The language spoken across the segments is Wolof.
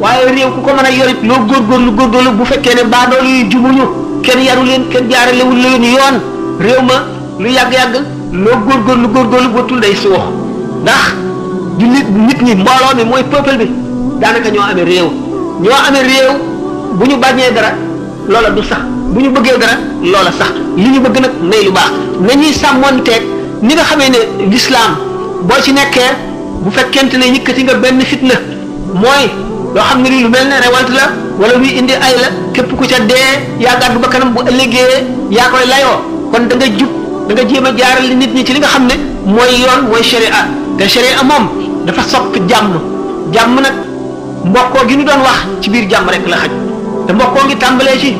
waaye réew ku ko mën a yorit loo góorgóorlu bu fekkee ne baadoolu yu jubuñu kenn yaru leen kenn jaaralewul leen yoon réew ma lu yàgg-yàgg loo góorgóorlu bootul day suux ndax jullit nit ñi mbooloo mi mooy peuple bi daanaka ñoo amee réew bu ñu bañee dara loola du sax bu ñu bëggee dara loola sax li ñu bëgg nag nay lu baax nañuy sàmmonteeg ni nga xamee ne l'islam boo ci nekkee bu fekkente ne yëkkati nga benn fitna mooy loo xam ne lu mel ne révolte la wala luy indi ay la képp ku ca dee yaa gàddu ba kanam bu ëllëgee yaa koy layoo kon da nga jub da nga jéem a jaaral nit ñi ci li nga xam ne mooy yoon mooy sharia te sharia moom dafa sopp jàmm nag mbokkoo gi ñu doon wax ci biir jàmm rek la xaj te mbokkoo ngi tàmbalee ci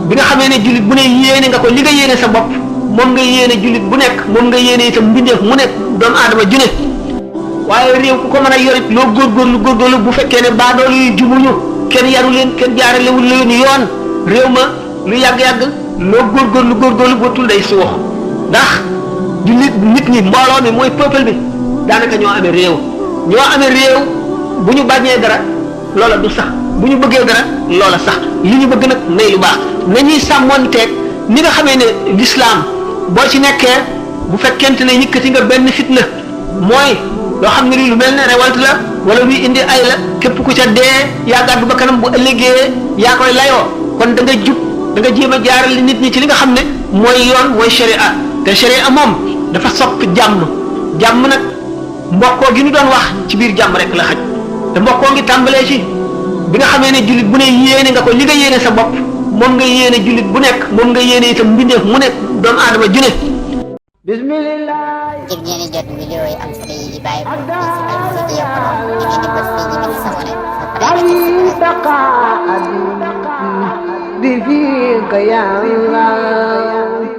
bi nga xamee ne jullit bu ne yéene nga ko li nga yéene sa bopp moom nga yéene jullit bu nekk moom nga yéene itam mbindeef mu nekk doomu aadama ju ne waaye réew ku ko mën a yorit loo góorgóorlu bu fekkee ne baadoolu yu jubuñu kenn yaru leen kenn jaaralewul leen yoon réew ma lu yàgg-yàgg loo góorgóorlu bootul day suux ndax jullit nit ñi mbooloo mi mooy peuple bi daanaka ñoo amee réew bu ñu bañee dara loola du sax bu ñu bëggee dara loola sax li ñu bëgg nag nay lu baax nañuy sàmmonteeg ni nga xamee ne l'islam boo ci nekkee bu fekkente ne yëkkati nga benn fitna mooy loo xam ne lu mel ne révolte la wala luy indi ay la képp ku ca dee yaa gàddu ba kanam bu ëllëgee yaa koy layoo kon da nga jub da nga jéem a jaaral nit ñi ci li nga xam ne mooy yoon mooy sharia te sharia moom dafa sopp jàmm nag mbokkoo gi ñu doon wax ci biir jàmm rek la xaj te mbokkoo ngi tàmbalee ci bi nga xamee ne jullit bu ne yéene nga ko li nga yéene sa bopp moom nga yéene jullit bu nekk moom nga yéene itam mbindeef mu nekk doomu aadama ju ne bismillah ngir ngeen di jot vidéo yi am solo yi di bàyyi ko ci Al-Mouridiyyah Pro ngeen di bës fii ñu bind sabonné bi fiika ya Allah